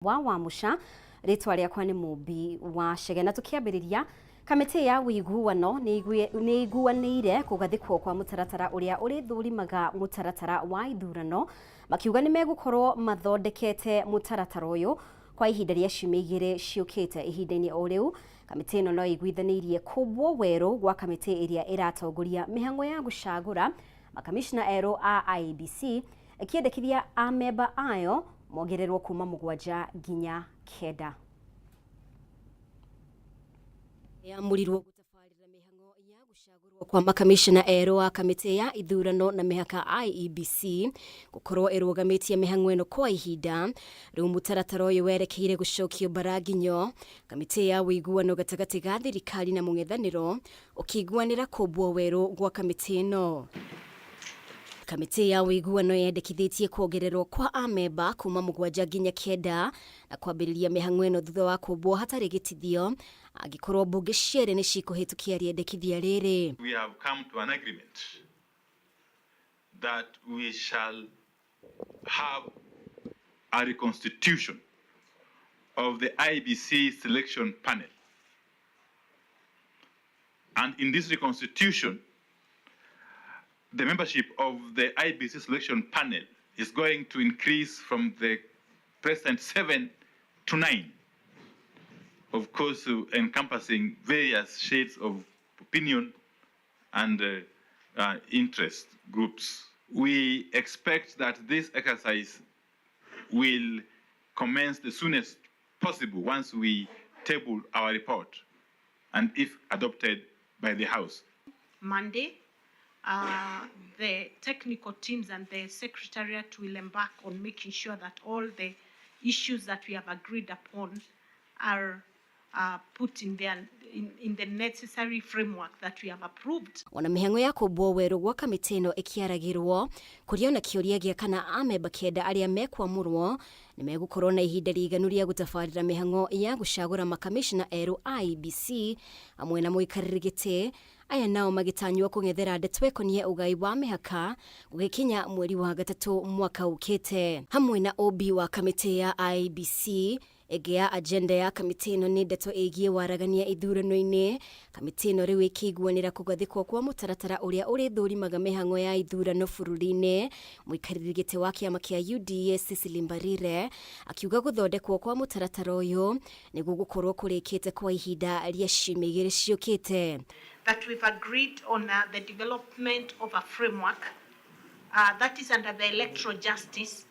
Wa Wamũca. Rĩtwa rĩakwa nĩ Mũmbi wa Chege, na tũkĩambĩrĩria, kamĩtĩ ya ũiguano nĩ iguanĩire kũgathĩkwo kwa mũtaratara ũrĩa ũrĩthũrimaga mũtaratara wa ithurano, makiuga nĩ megũkorwo mathondekete mũtaratara ũyũ kwa ihinda rĩa ciumia 2 ciũkĩte. Ihinda-inĩ o rĩu, kamĩtĩ ĩno no ĩiguithanĩirie kũmbwo werũ gwa kamĩtĩ ĩrĩa ĩratongoria mĩhang'o ya gũcagũra makamishna erũ a IEBC, ĩkĩendekithia amemba ayo mongererwo kuma 7 nginya 9. Yamũrirwo gũtabarĩra mĩhang'o ya gũcagũrwo kwa makamishna erũ a kamĩtĩ ya ithurano na mĩhaka IEBC gũkorwo ĩrũgamĩtie mĩhang'o ĩno kwa ihinda rĩu. Mũtaratara ũyũ werekeire gũcokio mbara nginyo kamĩtĩ ya ũiguano gatagatĩ ga thirikari na mũng'ethanĩro ũkĩiguanĩra kũmbwo werũ gwa kamĩtĩ ĩno. Kamĩtĩ ya ũiguano yendekithĩtie kuongererwo kwa amemba kuma 7 nginya 9 na kwambĩrĩria mĩhang'o ĩno thutha wa kũmbwo hatarĩ gĩtithio angĩkorwo mbunge cierĩ nĩ cikũhĩtũkia rĩendekithia rĩrĩ. We have come to an agreement that we shall have a reconstitution of the IEBC selection panel. And in this reconstitution, the membership of the IEBC selection panel is going to increase from the present 7 to 9. Of course, encompassing various shades of opinion and interest groups. We expect that this exercise will commence the soonest possible once we table our report and if adopted by the House. Monday, the technical teams and the secretariat will embark on making sure that all the issues that we have agreed upon are put in the necessary framework that we have approved. Ona mĩhang'o ya kũmbwo werũ gwa kamĩtĩ ĩno ĩkĩaragĩrwo, kũrĩ ona kĩũria gĩa kana amemba 9 arĩa mekwamũrwo nĩ megũkorwo na ihinda rĩiganu rĩa gũtabarĩra mĩhang'o ya gũcagũra makamishna erũ IEBC hamwe na mũikarĩri gĩtĩ. Aya nao magĩtanywo kũng'ethera ndeto ĩkoniĩ ũgai wa mĩhaka gũgĩkinya mweri wa gatatũ mwaka ũkĩte. Hamwe na ũmbi wa kamĩtĩ ya IEBC, ĩngĩ ya agenda ya kamĩtĩ ĩno nĩ ndeto ĩgiĩ waragania ithurano-inĩ. Kamĩtĩ ĩno rĩu ĩkĩiguanĩra kũgathĩkwo kwa mũtaratara ũrĩa ũrĩthũrimaga mĩhang'o ya ithurano bũrũri-inĩ. Mũikarĩri gĩtĩ wa kĩama kĩa UDA Cecily Mbarire akiuga gũthondekwo kwa mũtaratara ũyũ nĩ gũgũkorwo kũrĩkĩte kwa ihinda rĩa ciumia 2 ciũkĩte. That we've agreed on the development of a framework that is under the electoral justice.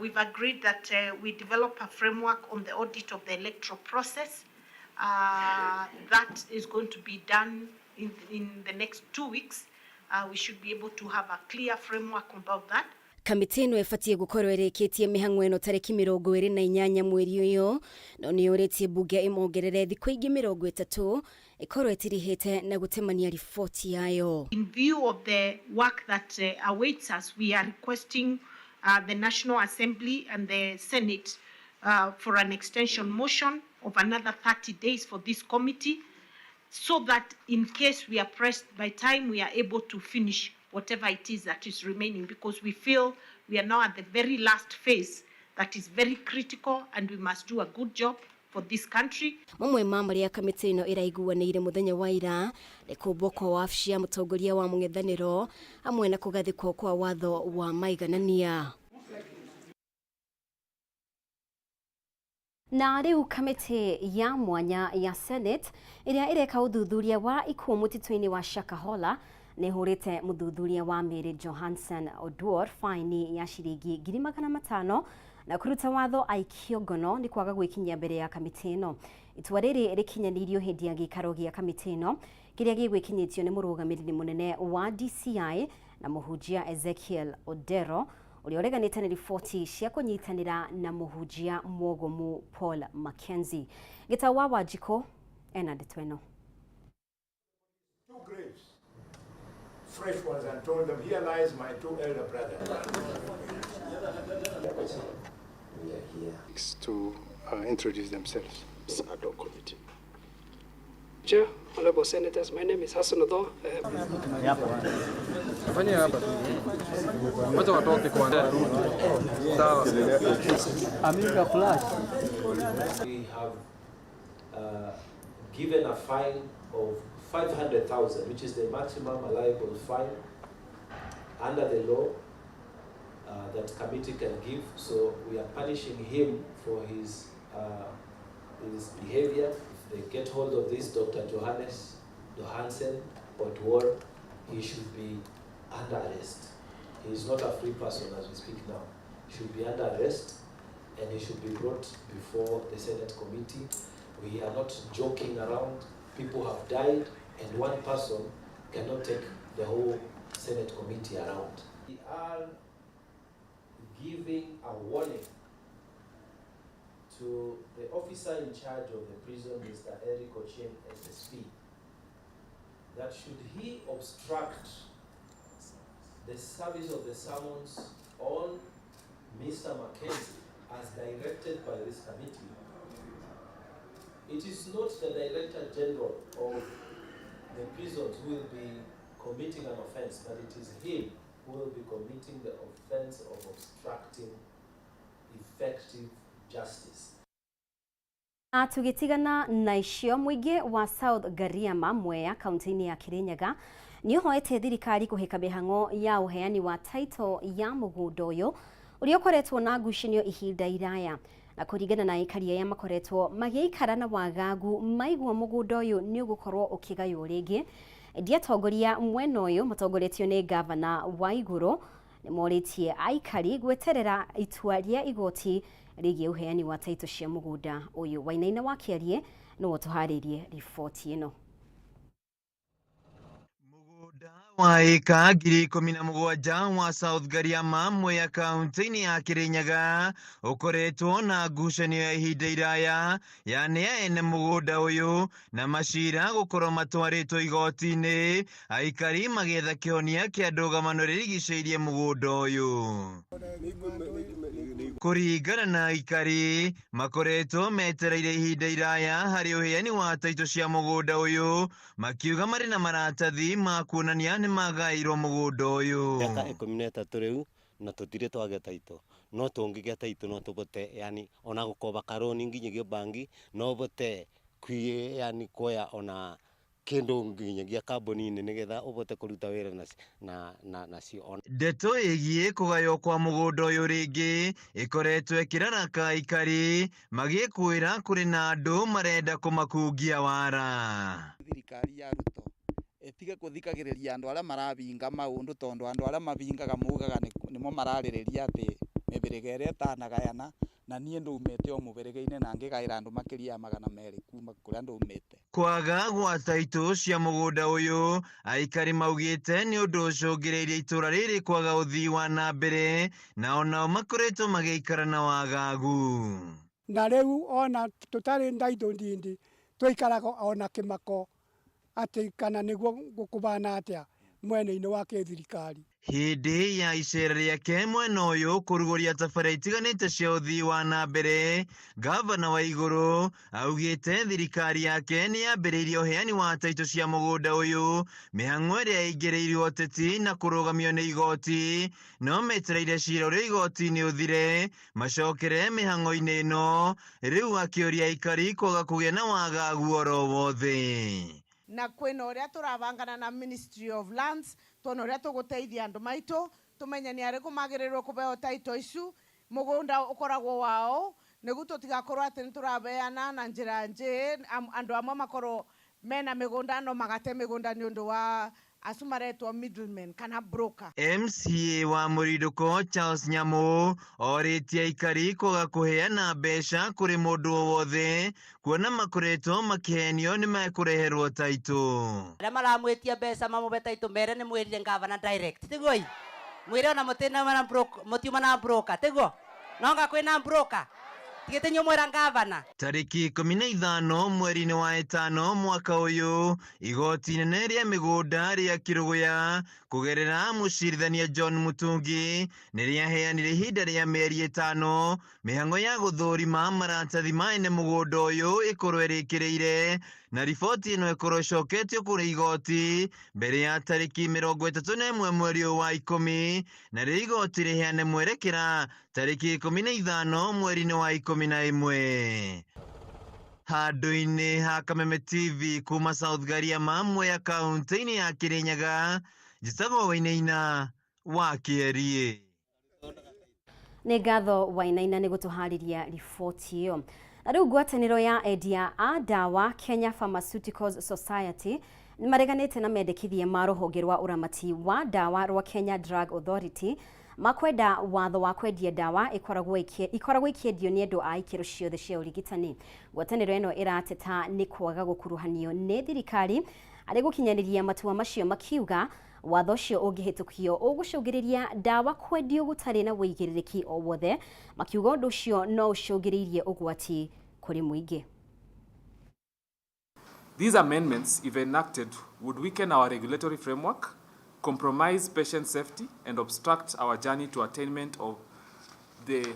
We've agreed that we develop a framework on the audit of the electoral process. That is going to be done in the next 2 weeks. We should be able to have a clear framework about that. Kamĩtĩ ĩno ĩbatiĩ gũkorwo ĩrĩkĩtie mĩhang'o ĩno tarĩki 28 mweri ũyũ, no nĩ yũrĩtie mbunge ĩmongerere thikũ ingĩ 30 ĩkorwo ĩtirihĩte na gũtemania riboti yayo. In view of the work that awaits us, we are requesting the National Assembly and the Senate for an extension motion of another 30 days for this committee, so that in case we are pressed by time, we are able to finish whatever it is that is remaining, because we feel we are now at the very last phase that is very critical and we must do a good job for this country. Mamwe ma marĩa kamĩtĩ ĩno ĩraiguanĩire mũthenya wa ira nĩ kũmbwo kwa wabici ya mũtongoria wa mũng'ethanĩro hamwe na kũgathĩkwo kwa watho wa maiganania. Na rĩu kamĩtĩ ya mwanya ya Senate ĩrĩa ĩreka ũthuthuria wa ikuũ mũtitũ-inĩ wa Shakahola nĩ hũrĩte mũthuthuria wa mĩĩrĩ Johansen Oduor faini ya ciringi 500,000 na kũruta watho aikio ngono nĩ kwaga gwĩkinyia mbere ya kamĩtĩ ĩno. Itua rĩrĩ rĩkinyanĩirio hĩndĩ ya gĩikaro gĩa kamĩtĩ ĩno kĩrĩa gĩgwĩkinyĩtio nĩ mũrũgamĩrĩri mũnene wa DCI na mũhunjia Ezekiel Odero, ũrĩa ũreganĩte na riboti cia kũnyitanĩra na mũhunjia mwogomu Paul Mackenzie. Gĩtau wa Wanjikũ ena ndeto ĩno. Two graves, fresh ones, and told them, "Here lies my two elder brothers." We are here to introduce themselves. Ad hoc committee. Chair, honorable senators, my name is Hassan Odo. Fanyia hapa tu. Wacha watoke kwanza. Sawa. Amiga Flash. We have given a fine of 500,000, which is the maximum allowable fine under the law that committee can give. So we are punishing him for his behavior. If they get hold of this Dr. Johannes Johansen Oduor, he should be under arrest. He is not a free person as we speak now. He should be under arrest and he should be brought before the Senate committee. We are not joking around. People have died, and one person cannot take the whole Senate committee around. We are giving a warning to the officer in charge of the prison, Mr. Eric Ochieng, SSP, that should he obstruct the service of the summons on Mr. Mackenzie as directed by this committee, it is not the Director General of the prisons who will be committing an offense, but it is him who will be committing the offense of obstructing effective justice. Na tugitigana na icio muingi wa South Gariama Mwea kaunti-inĩ ya Kirinyaga nĩ ũhoete thirikari kũhĩka mĩhang'o ya ũheani wa title ya mũgũnda ũyũ ũrĩa ũkoretwo na ngucanio ihinda iraya na kũringana na aikari arĩa makoretwo magĩikara na wagagu maigua mũgũnda ũyũ nĩ ũgũkorwo ũkĩgaywo rĩngĩ. Ĩndĩ atongoria mwena ũyũ matongoretio nĩ gavana wa Igũrũ nĩ morĩtie aikari gweterera itua rĩa igoti rĩgiĩ ũheani wa taitũ cia mũgũnda ũyũ. Wainaina wa Kĩarie nĩwe ũtũharĩirie riboti ĩno. Wa ĩka 17,000 wa South Gariama Mwea kaunti-inĩ ya Kirinyaga ũkoretwo na ngucanio ya ihinda iraya ya nĩ ene mũgũnda ũyũ na macira gũkorwo matwarĩtwo igoti-inĩ aikari magĩetha kĩhonia kĩa ndũgamano rĩrigicĩirie mũgũnda ũyũ. Kũringana na aikari makoretwo metereire ihinda iraya harĩ ũheani wa taitũ cia mũgũnda ũyũ makiuga marĩ na maratathi ma kuonania nĩ magaĩirwo mũgũnda ũyũ. Mĩaka 13 rĩu na tũtirĩ twagĩa taitũ no tũngĩgĩa taitũ no tũbote yani ona gũkoba karoni nginyagia bangi no bote kwi yani kuoya ona kindu nginyagia kambuni-inĩ nĩgetha ũbote kũruta wĩra nacio. Ndeto ĩgiĩ kũgaywo kwa mũgũnda ũyũ rĩngĩ ĩkoretwo ĩkĩraraka aikari magĩkwĩra kũrĩ na andũ marenda kũmakungia wara. Thirikari ya Ruto ĩtige kũthikagĩrĩria andũ arĩa marabinga maũndũ tondũ andũ arĩa mabingaga mugaga nĩmo mararĩrĩria atĩ mĩbĩrĩga ĩrĩa ĩtanagayana na niĩ ndumĩte o mũbĩrĩga-inĩ na ngĩgaĩra andũ makĩria ya 200 kuma kũrĩa ndumĩte. Kwaga gwa taitũ cia mũgũnda ũyũ aikari maugĩte nĩ ũndũ ũcũngĩrĩirie itũra rĩrĩ kwaga ũthii wa na mbere na onao makoretwo magĩikara na wagagu. Na rĩu ona tũtarĩ ndaitũ ndindi tũikaraga ona kĩmako atĩ kana nĩguo gũkũbana atĩa mwena-inĩ wa kĩthirikari. Hĩndĩ ya icera rĩake mwena ũyũ kũrugũria tabara itiganĩte cia ũthii wa na mbere gavana wa Igũrũ augĩte thirikari yake nĩ yambĩrĩirie ũheani wa taitũ cia mũgũnda ũyũ mĩhang'o ĩrĩa ĩingĩrĩirwo ũteti na kũrũgamio nĩ igoti no metereire cira ũrĩa igoti-inĩ ũthire macokere mĩhang'o-inĩ ĩno rĩu akĩũria aikari kwaga kũgĩa na wagagu oro wothe. Na kwina uria turabangana na Ministry of Lands tuona uria tuguteithia andu maitu tumenye ni ariku magirirwo kubeo taito icu mugunda ukoragwo wao niguo tutigakorwo ati niturabeana na njira nji andu amwe makorwo mena migunda no magate migunda ni undu wa acu maretwo middlemen kana broker. MCA wa Mũrindũko Charles Nyamu orĩtie aikari kwaga kũheana mbeca kũrĩ mũndũ o wothe kuona makoretwo makĩhenio nĩ mekũreherwo taitũ. Arĩa maramwĩtia mbeca mamũbe taitũ mere nĩ mwĩrire ngavana direct tiguo ĩ mwĩre ona mũtiuma na broker tiguo nonga kwĩna broker tigĩte nyũmwĩra ngavana. Tarĩki 15 mweri-inĩ wa ĩtano mwaka ũyũ igoti inene rĩa mĩgũnda rĩa Kĩrũgũya kũgerera mũcirithania John Mutungi nĩ rĩaheanire ihinda rĩa mĩeri 5 mĩhang'o ya gũthũrima maratathi ma ene mũgũnda ũyũ ĩkorwo ĩrĩkĩrĩire Na riboti ĩno ĩkorwo ĩcoketio kũrĩ igoti mbere ya tarĩki 31 mweri ũyũ wa 10, narĩo igoti rĩheane mwerekera tarĩki 15 mweri-inĩ wa 11. Handũ-inĩ ha Kameme TV kuma South Gariama, Mwea kaunti-inĩ ya Kirinyaga, njĩtagwo Wainaina wa Kĩeriĩ. Nĩ ngatho Wainaina nĩ gũtũharĩria riboti ĩyo. Na rĩu ngwatanĩro ya endia a ndawa Kenya Pharmaceuticals Society nĩ mareganĩte na mendekithia ma rũhonge rwa ũramati wa ndawa rwa Kenya Drug Authority makwenda watho wa kwendia ndawa ikoragwo ikiendio nĩ andũ a ikĩro ciothe cia ũrigitani. Ngwatanĩro ĩno ĩrateta nĩ kwaga gũkuruhanio nĩ thirikari arĩ gũkinyanĩria matua macio, makiuga watho ũcio ũngĩhĩtũkio ũgũcũngĩrĩria ndawa kwendio gũtarĩ na wũigĩrĩrĩki o wothe, makiuga ũndũ ũcio no ũcũngĩrĩrie ũgwati kũrĩ mũingĩ. These amendments, if enacted, would weaken our regulatory framework, compromise patient safety, and obstruct our journey to attainment of the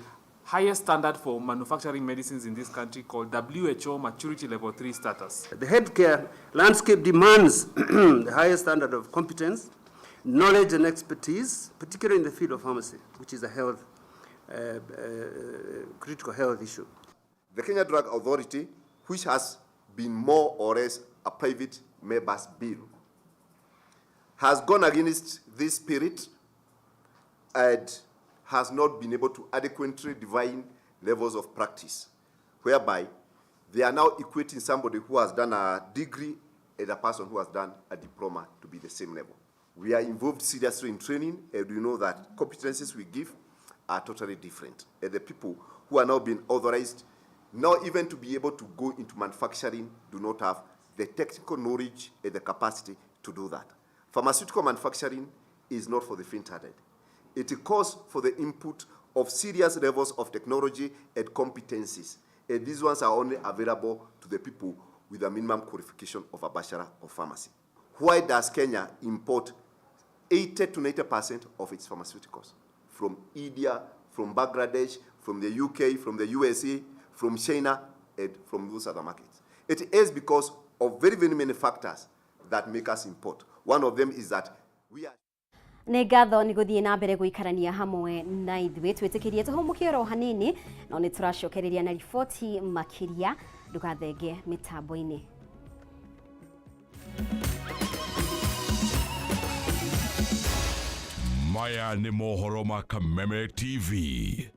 highest standard for manufacturing medicines in this country called WHO Maturity Level 3 status. The healthcare landscape demands the highest standard of competence, knowledge and expertise, particularly in the field of pharmacy, which is a health, critical health issue. The Kenya Drug Authority, which has been more or less a private member's bill, has gone against this spirit and has not been able to adequately define levels of practice, whereby they are now equating somebody who has done a degree and a person who has done a diploma to be the same level. We are involved seriously in training, and we know that competencies we give are totally different. And the people who are now being authorized, now even to be able to go into manufacturing, do not have the technical knowledge and the capacity to do that. Pharmaceutical manufacturing is not for the faint-hearted. It calls for the input of serious levels of technology and competencies. And these ones are only available to the people with a minimum qualification of a Bachelor of Pharmacy. Why does Kenya import 80 to 90% of its pharmaceuticals? From India, from Bangladesh, from the UK, from the USA, from China, and from those other markets. It is because of very, very many factors that make us import. One of them is that we are Nĩ ngatho nĩ gũthiĩ na mbere gũikarania hamwe na ithuĩ, twĩtĩkĩrie tũhũmũke oro hanini, no nĩ tũracokereria na riboti makĩria. Ndũgathenge mĩtambo-inĩ. Maya nĩ mohoro ma Kameme TV.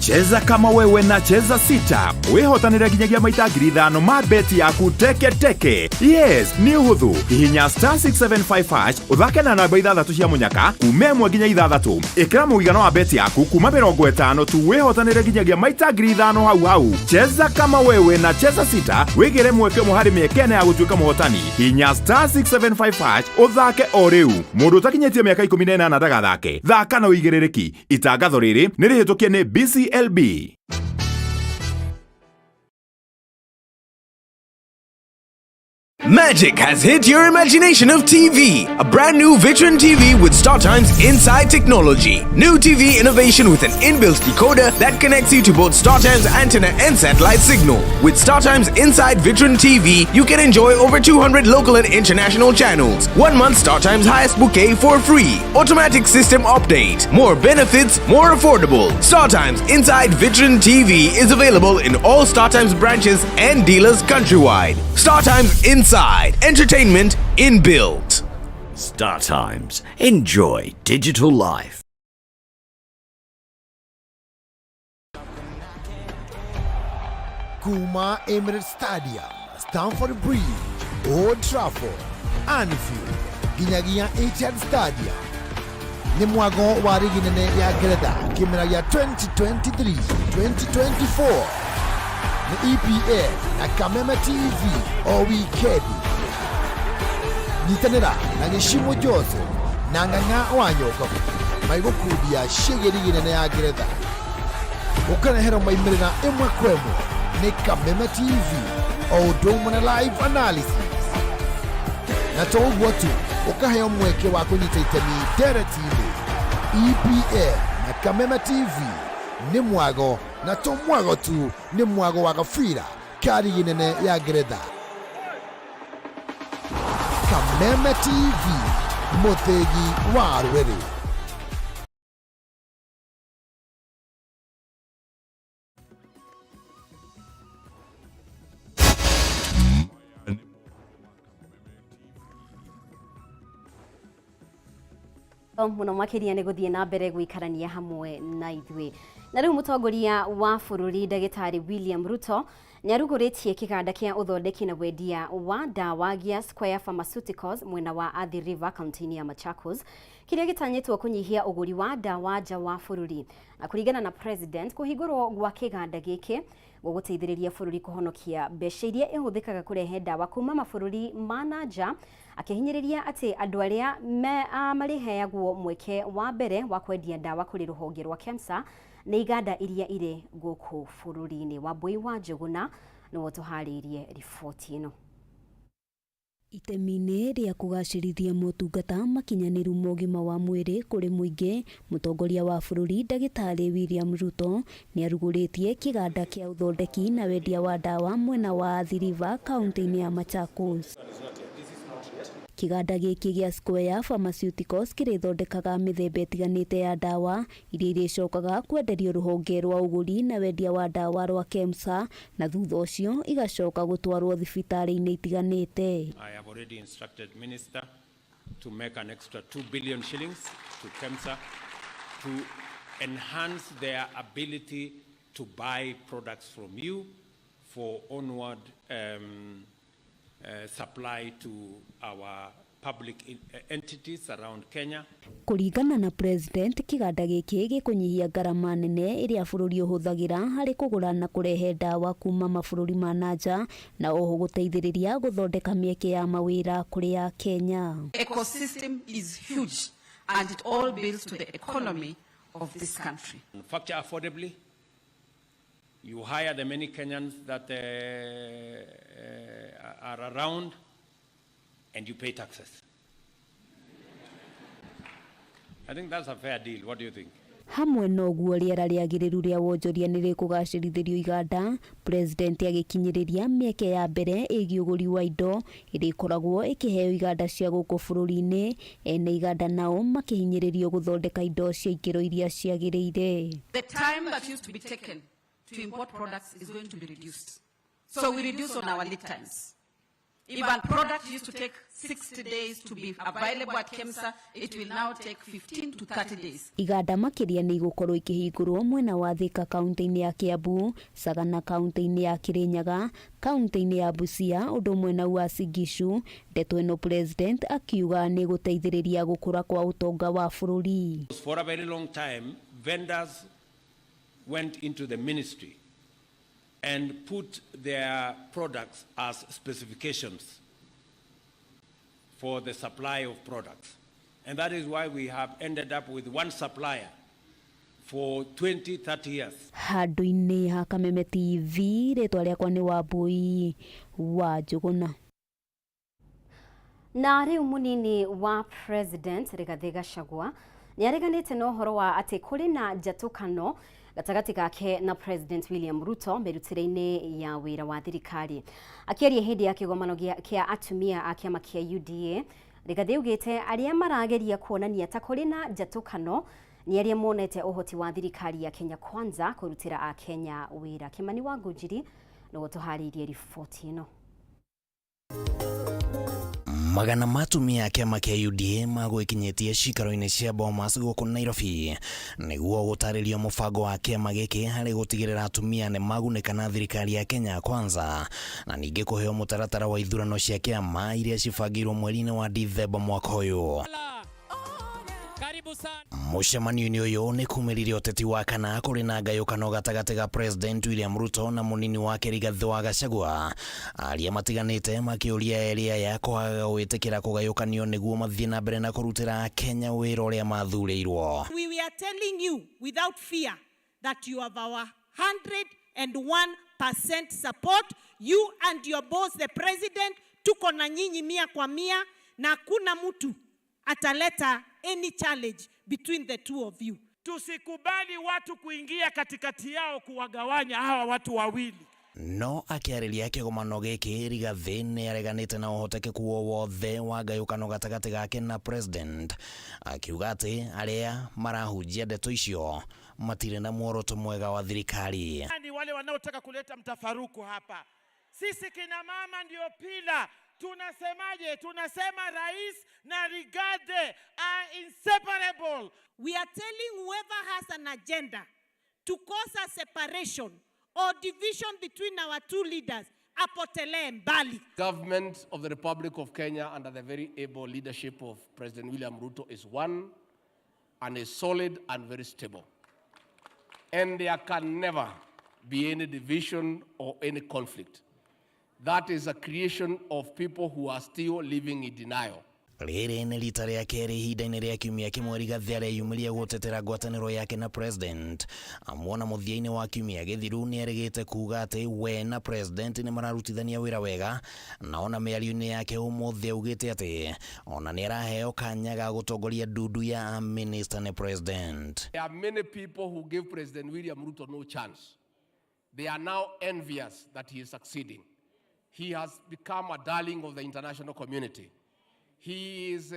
Cheza kama wewe na Cheza Sita wihotanire nginyagia maita 5,000 ma beti yaku teke teke. Yes, nĩ ũhũthũ. Hihinya star 675 hash ũthake na namba 6 cia mũnyaka kuma 1 nginya 6. Ĩkĩra mũigana wa beti yaku kuma 50 tu wihotanire nginyagia maita 5,000 hau hau. Cheza kama wewe na Cheza Sita wĩgĩre mweke ũmwe harĩ mĩeke ĩna ya gũtuĩka mũhotani. Hihinya star 675 hash ũthake o rĩu. Mũndũ ũtakinyĩtie mĩaka 18 ndagathake. Thaka na ũigĩrĩrĩki. Itangatho rĩrĩ nĩ rĩhĩtũkie nĩ BCLB. Magic has hit your imagination of TV. A brand new Vitron TV with StarTimes Inside technology. New TV innovation with an inbuilt decoder that connects you to both StarTimes antenna and satellite signal. With StarTimes Inside Vitron TV, you can enjoy over 200 local and international channels. 1 month StarTimes highest bouquet for free. Automatic system update. More benefits, more affordable. StarTimes Inside Vitron TV is available in all StarTimes branches and dealers countrywide. StarTimes Inside. Entertainment inbuilt. Star Times. Enjoy digital life. Kuma Emirates Stadium, Stamford Bridge, Old Trafford, Anfield, nginyagia Etihad Stadium. Nĩ mwago wa rigi nene ya Ngeretha kĩmera gĩa 2023-2024 nĩ EPL na Kameme TV o wikendi. Nyitanĩra na Gĩcimo Joseph na Ng'ang'a wa Nyokabu maigũkundia ciĩgiĩ rigi nene ya Ngeretha, ũkareherwo maimĩrĩra ĩmwe kwa ĩmwe nĩ Kameme TV o ũndũ ũmwe na live analysis, na to ũguo tu, ũkaheo mweke wa kũnyita itemi ndereti-inĩ. EPL Na Kameme TV nĩ mwago na to mwago tu, nĩ mwago wa gabira ka rigi nene ya Ngeretha. Kameme TV, mũthĩgi wa rũrĩrĩ. Muno makiria nĩ gũthiĩ na mbere gũikarania hamwe na ithuĩ. Na rĩu mũtongoria wa bũrũri ndagĩtarĩ William Ruto nĩ arugũrĩtie kĩganda kĩa ũthondeki na wendia wa ndawa gĩa Square Pharmaceuticals mwena wa Athi River kaunti-inĩ ya Machakos, kĩrĩa gĩtanyĩtwo kũnyihia ũgũri wa ndawa nja wa bũrũri. Na kũringana na president, kũhingũrwo gwa kĩganda gĩkĩ gũgũteithĩrĩria bũrũri kũhonokia mbeca iria ihũthĩkaga kũrehe ndawa kuma mabũrũri ma na nja, akĩhinyĩrĩria atĩ andũ arĩa marĩheagwo mweke wa mbere wa kwendia ndawa kũrĩ rũhonge rwa KEMSA nĩ iganda iria irĩ gũkũ bũrũri-inĩ. Wambui wa Njũgũna nĩwe ũtũharĩirie riboti ĩno. Itemi-inĩ rĩa kũgacĩrithia motungata makinyanĩru ma ũgima wa mwĩrĩ kũrĩ mũingĩ, mũtongoria wa bũrũri ndagĩtarĩ William Ruto nĩ arugũrĩtie kĩganda kĩa ũthondeki na wendia wa ndawa mwena wa Athi River kaunti-inĩ ya Machakos. Kĩganda gĩkĩ gĩa Square Pharmaceuticals kĩrĩthondekaga mĩthemba ĩtiganĩte ya ndawa iria irĩcokaga kwenderio rũhonge rwa ũgũri na wendia wa ndawa rwa KEMSA, na thutha ũcio igacoka gũtwarwo thibitarĩ-inĩ itiganĩte. I have already instructed Minister to make an extra 2 billion shillings to KEMSA to enhance their ability to buy products from you for onward supply to our public entities around Kenya. Kũringana na president, kĩganda gĩkĩ gĩkũnyihia ngarama nene ĩrĩa bũrũri ũhũthagĩra harĩ kũgũra na kũrehe ndawa kuma mabũrũri ma na nja, na oho gũteithĩrĩria gũthondeka mĩeke ya mawĩra kũrĩ a Kenya. Ecosystem is huge and it all builds to the economy of this country. Manufacture affordably. You hire the many Kenyans that are around, and you pay taxes. I think that's a fair deal. What do you think? Hamwe na ũguo, rĩera rĩagĩrĩru rĩa wonjoria nĩ rĩkũgacĩrithĩrio iganda, president agĩkinyĩrĩria mĩeke ya mbere ĩgiĩ ũgũri wa indo ĩrĩa ĩkoragwo ĩkĩheo iganda cia gũkũ bũrũri-inĩ, ene iganda nao makĩhinyĩrĩrio gũthondeka indo cia ikĩro iria ciagĩrĩire. The time that used to be taken to import products is going to be reduced. So we reduce on our lead times. If a product used to take 60 days to be available at KEMSA, it will now take 15 to 30 days. Iganda makĩria nĩ igũkorwo ikĩhingũrwo mwena wa Thika kaunti-inĩ ya Kiambu, Sagana kaunti-inĩ ya Kirinyaga, kaunti-inĩ ya Busia ũndũ ũmwe na Uasin Gishu. Ndeto ĩno president akiuga nĩ gũteithĩrĩria gũkũra kwa ũtonga wa bũrũri. For a very long time, vendors went into the ministry and put their products as specifications for the supply of products. And that is why we have ended up with one supplier for 20, 30 years. Handũ-inĩ ha Kameme TV, rĩtwa rĩakwa nĩ Wambui wa Njũgũna. Na rĩu mũnini wa president Rigathĩ Gachagua nĩ areganĩte na ũhoro wa atĩ kũrĩ na njatũkano gatagatĩ gake na President William Ruto mĩrutĩre-inĩ ya wĩra wa thirikari. Akĩaria hĩndĩ ya kĩgomano kĩa atumia a kĩama kĩa UDA, Rigathĩ augĩte arĩa marageria kuonania ta kũrĩ na njatũkano nĩ arĩa monete ũhoti wa thirikari ya Kenya Kwanza kũrutĩra akenya wĩra. Kĩmani wa Ngũnjiri nĩwe ũtũharĩirie riboti ĩno. Magana ma atumia a kĩama kĩa UDA magwĩkinyĩtie cikaro-inĩ cia Bomas gũkũ Nairobi nĩguo gũtarĩrio mũbango wa kĩama gĩkĩ harĩ gũtigĩrĩra atumia nĩ magunĩka na thirikari ya Kenya Kwanza, na ningĩ kũheo mũtaratara wa ithurano cia kĩama iria cibangĩirwo mweri-inĩ wa Dithemba mwaka ũyũ. Mũcemanio-inĩ ũyũ nĩ kumĩrire ũteti wa kana kũrĩ na ngayũkano gatagatĩ ga President William Ruto na mũnini wake Rigathĩ wa Gachagua, aria matiganĩte makĩũria erĩ aya kwaga gwĩtĩkĩra kũgayũkanio nĩguo mathiĩ na mbere na kũrutĩra Kenya wĩra ũrĩa mathurĩirwo. We are telling you without fear that you have our 101% support. You and your boss, the president, tuko na nyinyi 100%, na hakuna mtu ataleta any challenge between the two of you. Tusikubali watu kuingia katikati yao kuwagawanya hawa watu wawili. No akĩarĩria kĩgomano gĩkĩ, Rigathĩ nĩ areganĩte na ũhotekeku o wothe wa ngayũkano gatagatĩ gake na president, akiuga atĩ arĩa marahunjia ndeto icio matirĩ na muoroto mwega wa thirikari. Ni wale wanaotaka kuleta mtafaruku hapa. Sisi kina mama ndio pillar. Tunasemaje? Tunasema rais na Rigathi are inseparable. We are telling whoever has an agenda to cause a separation or division between our two leaders, apotelee mbali. Government of the Republic of Kenya under the very able leadership of President William Ruto is one and is solid and very stable. And there can never be any division or any conflict. That is a creation of people who are still living in denial. Rĩrĩ nĩ rita rĩa kerĩ ihinda-inĩ rĩa kiumia kĩmwe Rigathĩ areyumĩria gũtetera ngwatanĩro yake na president. Amuona mũthia-inĩ wa kiumia gĩthiru nĩ erĩgĩte kuga atĩ we na president nĩ mararutithania wĩra wega, na ona mĩario-inĩ yake ũmũthĩ augĩte atĩ ona nĩ araheo kanya ga gũtongoria ndundu ya minister nĩ president. There are many people who give President William Ruto no chance. They are now envious that he is succeeding. He has become a darling of the international community. He is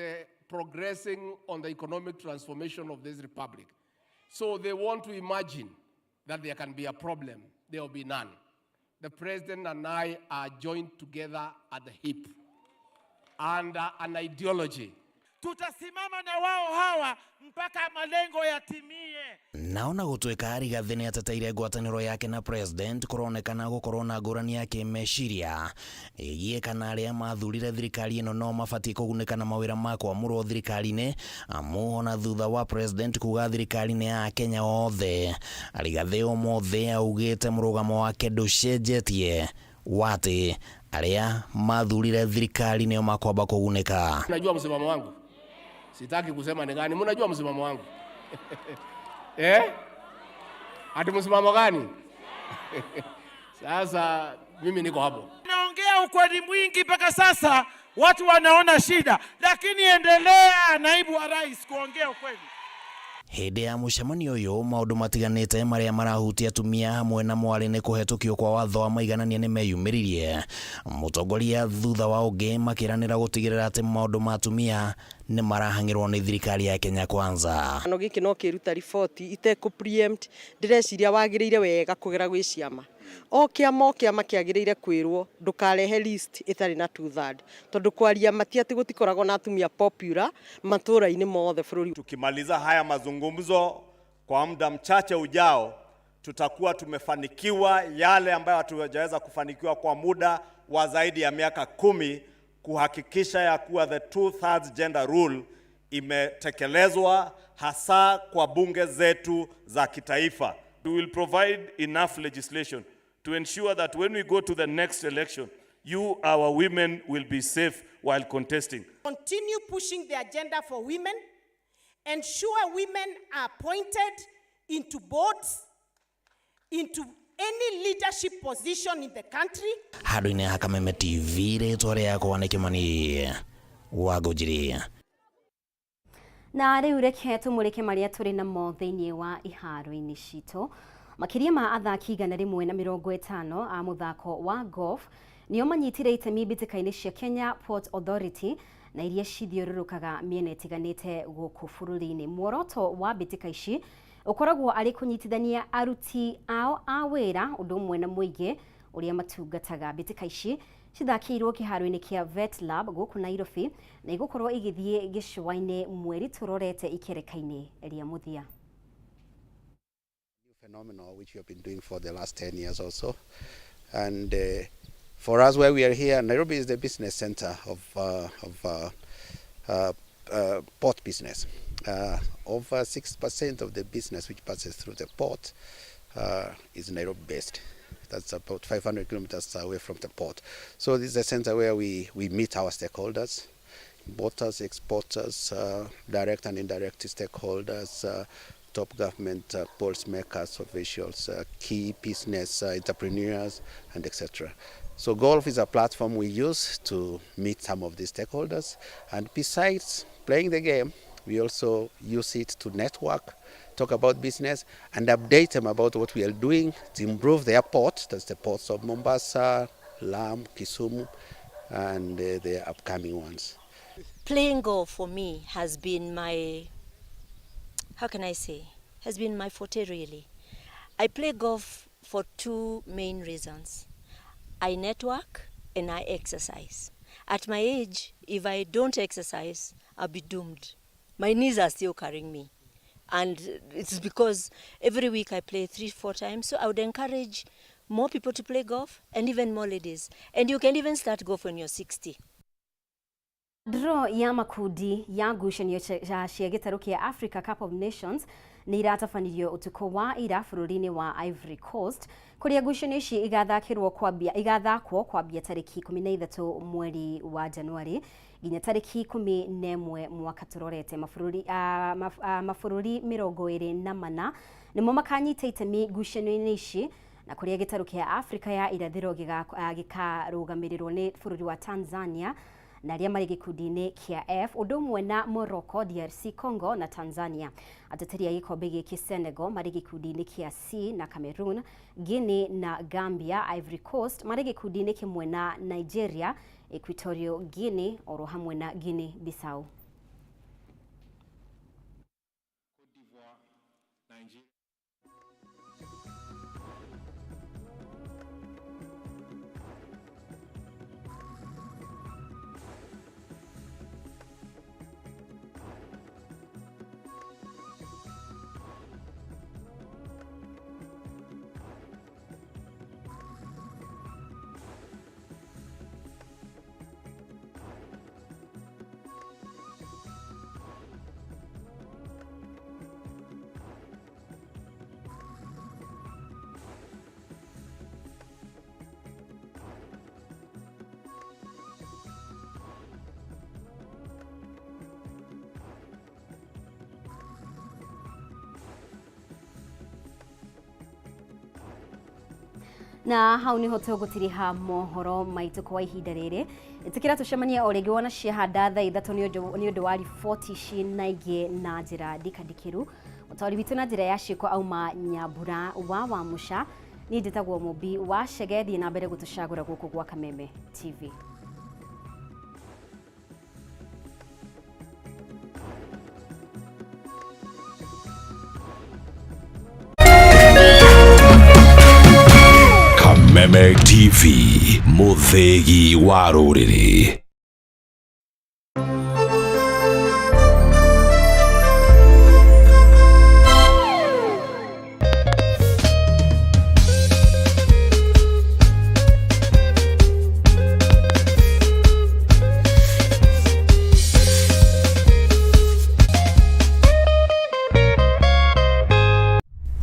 progressing on the economic transformation of this republic. So they want to imagine that there can be a problem. There will be none. The president and I are joined together at the hip under an ideology. Tutasimama na wao hawa mpaka malengo yatimie. Naona gũtuĩka Rigathĩ nĩ ateteire ngwatanĩro yake na president, kũronekana gũkorwo na ngũrani ya kĩmeciria ĩgiĩ kana arĩa mathurire thirikari ĩno no mabatiĩ kũgunĩka na mawĩra ma kwamũrwo thirikari-inĩ, amu ona thutha wa president kuga thirikari nĩ ya Akenya othe, Rigathĩ ũmũthĩ augĩte mũrũgamo wake ndũcenjetie wa atĩ arĩa mathurire thirikari nĩo makwamba kũgunĩka. Najua msimamo wangu. Sitaki kusema ni gani. Mnajua msimamo wangu. Eh? Ati msimamo gani? Sasa mimi niko hapo. Naongea ukweli mwingi mpaka sasa watu wanaona shida, lakini endelea naibu wa rais kuongea ukweli. Hĩndĩ ya mũcemanio ũyũ maũndũ matiganĩte marĩa marahutia atumia hamwe na mwarĩ nĩ kũhetũkio kwa watho wa maiganania nĩ meyumĩririe, mũtongoria thutha wa ũngĩ makĩranĩra gũtigĩrĩra atĩ maũndũ ma atumia nĩ marahang'ĩrwo nĩ thirikari ya Kenya Kwanza. No gĩkĩ no kĩruta riboti itekũ preempt, ndĩreciria wagĩrĩire wega kũgera gwĩ ciama. O kĩama kĩagĩrĩire kwĩrwo ndũkarehe list ĩtarĩ na 2/3, tondũ kwaria mati atĩ gũtikoragwo na atumia popular matũra-inĩ mothe bũrũri. Tukimaliza haya mazungumzo kwa muda mchache ujao, tutakuwa tumefanikiwa yale ambayo hatujaweza kufanikiwa kwa muda wa zaidi ya miaka 10, kuhakikisha ya kuwa the 2/3 gender rule imetekelezwa hasa kwa bunge zetu za kitaifa. We will provide enough legislation to ensure that when we go to the next election, you, our women, will be safe while contesting. Continue pushing the agenda for women. Ensure women are appointed into boards, into any leadership position in the country. Handũ-inĩ ha Kameme TV, rĩtwa rĩakwa nĩ Kĩmani wa Ngũnjiri. Na rĩu reke tũmũrĩke marĩa tũrĩ namo thĩinĩ wa iharo-inĩ citũ. Makĩria ma athaki 150 a mũthako wa golf nĩo manyitire itemi mbĩtĩka-inĩ cia Kenya Ports Authority na iria cithiũrũrũkaga mĩena ĩtiganĩte gũkũ bũrũri-inĩ. Muoroto wa mbĩtĩka ici ũkoragwo arĩ kũnyitithania aruti ao a wĩra ũndũ ũmwe na mũingĩ ũrĩa matungataga. Mbĩtĩka ici cithakĩirwo kĩharo-inĩ kĩa Vet Lab gũkũ Nairobi na igũkorwo igĩthiĩ gĩcũa-inĩ mweri tũrorete ikereka-inĩ rĩa mũthia. Phenomenal which we have been doing for the last 10 years or so, and for us where we are here, Nairobi is the business center of port business. Over 6% of the business which passes through the port is Nairobi based. That's about 500 kilometers away from the port. So this is a center where we meet our stakeholders, importers, exporters, direct and indirect stakeholders, top government policymakers, officials, key business entrepreneurs, and etc. So golf is a platform we use to meet some of these stakeholders, and besides playing the game, We also use it to network, talk about business, and update them about what we are doing to improve their ports. That's the ports of Mombasa, Lamu, Kisumu, and the upcoming ones. Playing golf for me has been my, how can I say, has been my forte really. I play golf for two main reasons. I network and I exercise. At my age, if I don't exercise, I'll be doomed. My knees are still carrying me. And it's because every week I play 3-4 times. So I would encourage more people to play golf and even more ladies. And you can even start golf when you're 60. Draw ya makundi ya ngucanio cia gĩtarũ kĩa Africa Cup of Nations nĩ iratabanirio ũtukũ wa ira bũrũri-inĩ wa Ivory Coast kũrĩa ngucanio ici igathakwo kwambia tarĩki 13 mweri wa Januari nginya tarĩki 11 mwaka tũrorete. Mabũrũri 24 nĩmo makanyita itemi ngucanio-inĩ ici na kũrĩa gĩtarũ kĩa Afrika ya irathĩro gĩkarũgamĩrĩrwo nĩ bũrũri wa Tanzania na arĩa marĩ gĩkundi-inĩ kĩa F ũndũ ũmwe na Morocco, DRC Congo na Tanzania. Ateteri a gĩkombe gĩkĩ Senegal marĩ gĩkundi-inĩ kĩa C na Cameroon, Guinea na Gambia. Ivory Coast marĩ gĩkundi-inĩ kĩmwe na Nigeria, Equatorial Guinea oro hamwe na Guinea Bissau. Na hau niho tũgũtiriha mohoro maitũ kwa ihinda rĩrĩ. Ĩtĩkĩra tũcemanie o rĩngĩ wona ciahanda thaa 3 nĩ ũndũ wa riboti ici na ingĩ na njĩra ndikandikĩru. Mũtaũri witũ na njĩra ya ciĩko auma Nyambura wa Wamũca. Niĩ njĩtagwo Mũmbi wa Chege. Thiĩ na mbere gũtũcagũra gũkũ gwa Kameme TV. Kameme TV, mũthĩgi wa rũrĩrĩ.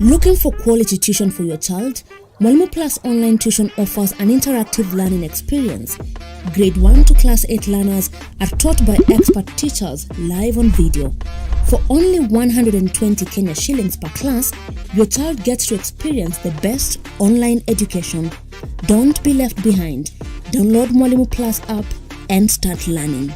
Looking for quality tuition for your child? Mwalimu Plus Online Tuition offers an interactive learning experience. Grade 1 to Class 8 learners are taught by expert teachers live on video. For only 120 Kenya shillings per class, your child gets to experience the best online education. Don't be left behind. Download Mwalimu Plus app and start learning.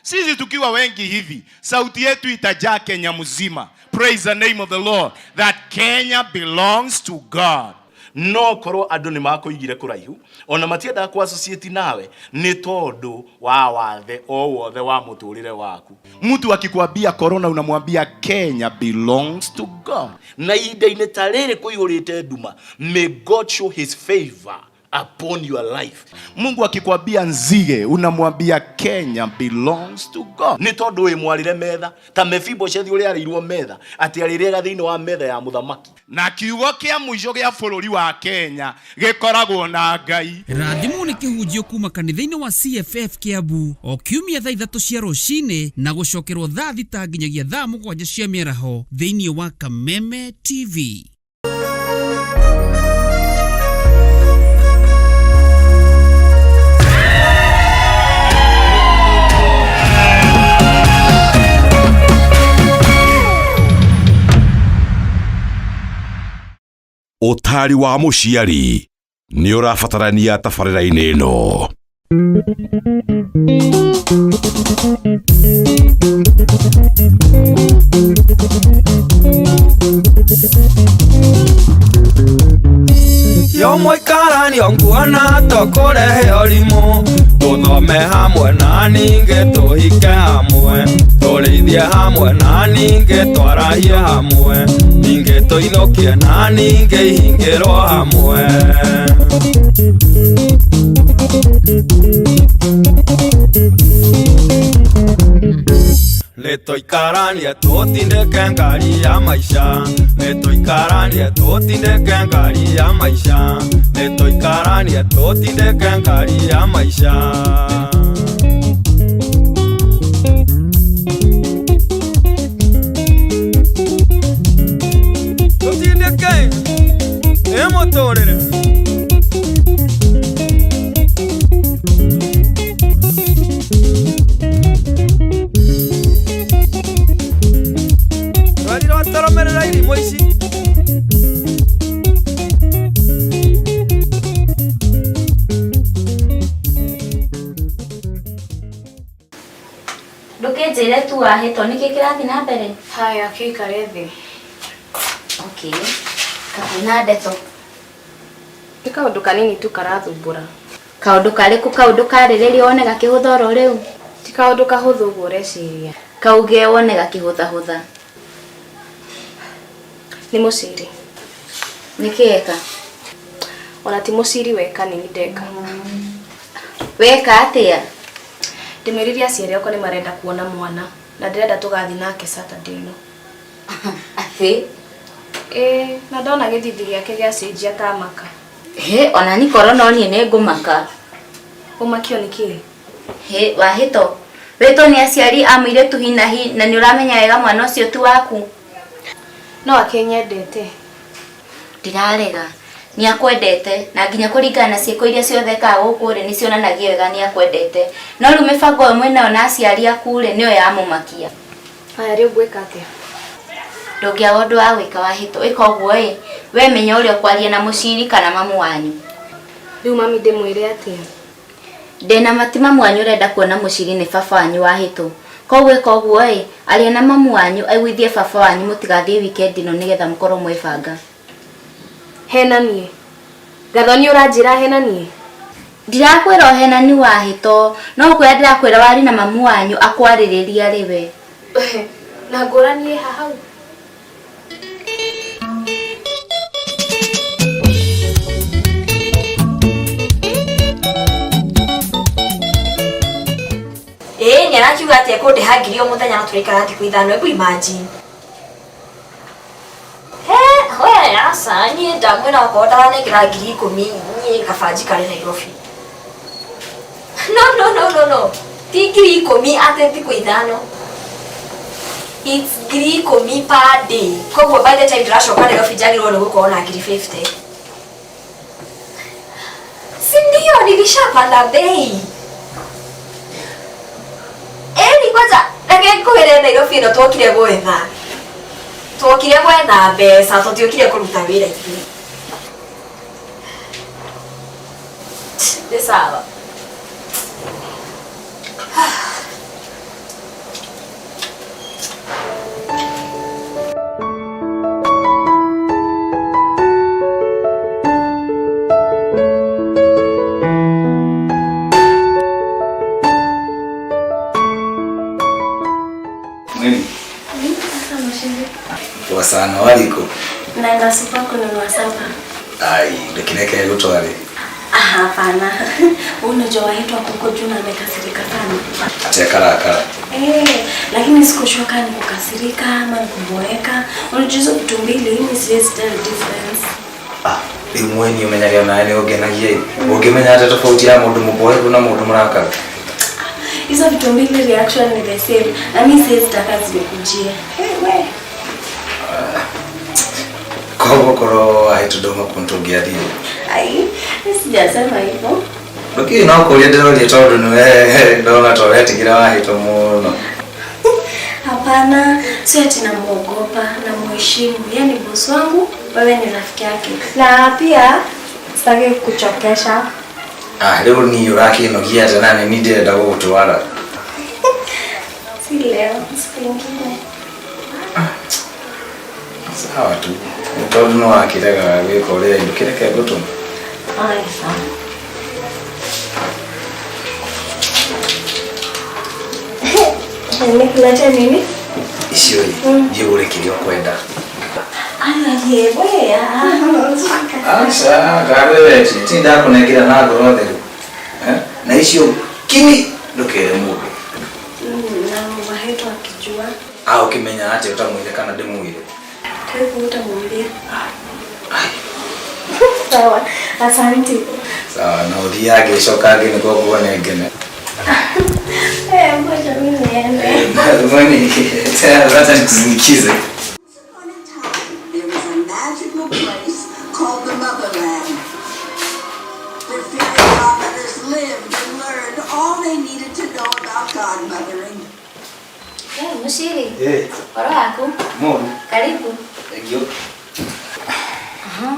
Sisi tukiwa wengi hivi, sauti yetu itajaa Kenya mzima. Praise the name of the Lord, that Kenya belongs to God. No korwo andu ni makuigire kuraihu ona matiendaga ku associate nawe ni tondu wa wathe o wothe wa muturire waku. Mtu akikwambia corona unamwambia Kenya belongs to God. Na ihinda-inĩ ta rĩrĩ kũiyũrĩte nduma, may God show his favor upon your life. Mungu akikwambia nzige unamwambia Kenya belongs to God. Ni tondu wi mwarire metha ta Mefiboshethi uria arĩirwo metha ati arĩrĩaga thĩinĩ wa metha ya mũthamaki. Na kiugo kĩa mũico gĩa bũrũri wa Kenya gĩkoragwo na Ngai. Rathimwo nĩ kĩhunjio kuma kanitha-inĩ wa CFF Kiambu o kiumia thaa 3 cia rũcinĩ na gũcokerwo thaa 6 nginyagia thaa 7 cia mĩaraho thĩinĩ wa Kameme TV. Ũtaari wa mũciari nĩ ũrabatarania tabarĩra-inĩ ĩno. Yo mũikaranio nguona tũkũrehe ũrimũ tũthome hamwe na ningĩ tũhike hamwe tũrĩithie hamwe na ningĩ twarahie hamwe ningĩ tũinũkie na ningĩ ihingĩrwo hamwe. Nĩtũikaranie tũtindĩke ngari ya maica, nĩtũikaranie tũtindĩke ngari ya maica, nĩtũikaranie tũtindĩke ngari ya maica. Tũtindĩke ĩ mũtũrĩre. Twaromerera irimũ ici. Ndũkĩnjĩre tu wahĩtwo nĩkĩ kĩrathiĩ na mbere? Haya, kĩikare thĩ. Okay. Kakwĩna ndeto. Nĩ kaũndũ kanini tu karathumbũra. Kaũndũ karĩkũ kaũndũ karĩrĩria wone gakĩhũtha oro rĩu? Ti kaũndũ kahũthũ ũguo ũreciria. Kauge wone gakĩhũthahũtha. Nĩ mũciri. Nĩkĩ eka? Ona ti mũciri weka nĩ niĩ ndeka. Weka atĩa? Ndĩmwĩrire aciari akwa nĩ marenda kuona mwana na ndĩrenda tũgathiĩ nake Saturday ĩno. Atĩ? Ĩĩ, na ndona gĩthithi gĩake gĩacenjia ta maka. Hĩ, ona niĩ korwo no niĩ nĩngũmaka. Ũmakio nĩ kĩĩ? Hĩ, wahĩto. Wĩtwo nĩ aciari a mũirĩtu hi na hi na nĩ ũramenya wega mwana ũcio ti waku. No akĩnyendete. Ndirarega. Nĩ akwendete na nginya kũringana na ciĩko iria ciothe ekaga gũkũ rĩ nĩ cionanagia wega nĩ akwendete. No rĩu mĩbango ĩyo mwĩnayo na aciari aku rĩ nĩyo yamũmakia. Haya rĩu ngwĩka atĩa? Ndũngĩaga ũndũ wa gwĩka wahĩtwo. Ĩka ũguo ĩ, we menya ũrĩa ũkwaria na mũciri kana mamu wanyu. Rĩu mami ndĩmwĩre atĩa? Ndĩna mati mamu wanyu ũrenda kuona mũciri nĩ baba wanyu wahĩtwo. Koguo ĩka ũguo ĩ, aria na mamu wanyu aiguithie baba wanyu mũtigathiĩ weekend ĩno nĩgetha mũkorwo mwebanga. Henanie. Gathoni ũranjĩra henanie? Ndirakwĩra ũhenani wahĩto, no gũkwĩra ndĩrakwĩra wari na mamu wanyu akwarĩrĩria arĩ we. Na ngũrani ĩ ha hau? Ĩĩ nĩ arakiuga atĩ ekũndĩha ngiri o mũthenya no tũraikara thikũ ithano, hebu imagine. He, we aca, niĩ ndamwĩra okorwo ndaranengera 10,000 niĩ kaba njikare Nairobi. No, no, no, no, no. Ti 10,000 atĩ thikũ ithano. It's 10,000 per day. Koguo by the time ndĩracoka Nairobi njagĩrĩirwo nĩ gũkorwo na 50,000. Si ndio nilishapanda bei. Ĩni kwanza reke ngwĩre Nairobi ĩno twokire gwetha. Twokire gwetha mbeca tũtiokire kũruta wĩra ithuĩ. Nĩ sawa. Mwini. Poa sana, waliko? Naenda supa kununua sapa. Ai, ndũkĩreke gũtware. Ah, hapana. Unajua waitwa kuko juu na amekasirika sana. Ati akarakara. Eh, lakini sikushua kama ni kukasirika ama ni kuboeka. Unajua hizo vitu mbili, mimi siwezi tell difference. Rĩu mweni ũmenyage onawe nĩ ũngenagia ĩ. Ũngĩmenya atĩa tofauti ya mũndũ mũboeku na mũndũ mũrakaru? Hizo vitu mbili reaction ni the same. Na mimi siwezi taka zinikujie. Hey, we. Koguo korwo wahĩtwo ndauma kuo nĩtũngĩathiĩ. Ai, sijasema hivyo. Ndũkĩũĩ no kũria ndĩroria tondũ nĩwe ndona ta ũretigĩra wahĩtwo mũno. Hapana, sio ati namuogopa, namuheshimu. Yeye ni boss wangu Wewe ni rafiki yake. Na pia sitaki kukuchokesha. Ah, rĩu niĩ ũrakĩnogia atĩa na nĩ niĩ ndĩrenda gũgũtwara. Si leo, siku ingine. Sawa tu. Tondũ nĩ wakĩrega gwĩka ũrĩa ndũkĩreke ngũtũme. Aya, sawa. Nikuletea nini? Icio ĩ, thiĩ ũgũre kĩrĩa ũkwenda. Aya, we, Aca, ndakwĩra ti ndakũnengera na ngoro theru. Eh? Na icio kimi ndũkere mũndũ. Na wahetu akijua. Ah, ũkĩmenya atĩa ũtamwĩre kana ndĩmwĩre? Karibu utamwambia. Sawa, asante. Sawa, na ũthiage ũcokange nĩguo nguone ngene. Eh, ngoja mimi niende. Mwani, wacha nikusindikize. There was a magical place called the Motherland, where fairy godmothers lived and learned all they needed to know about godmothering. Eh, Mushiri. Eh. Horo yaku. Mũru. Karibu. Thank you. Aha.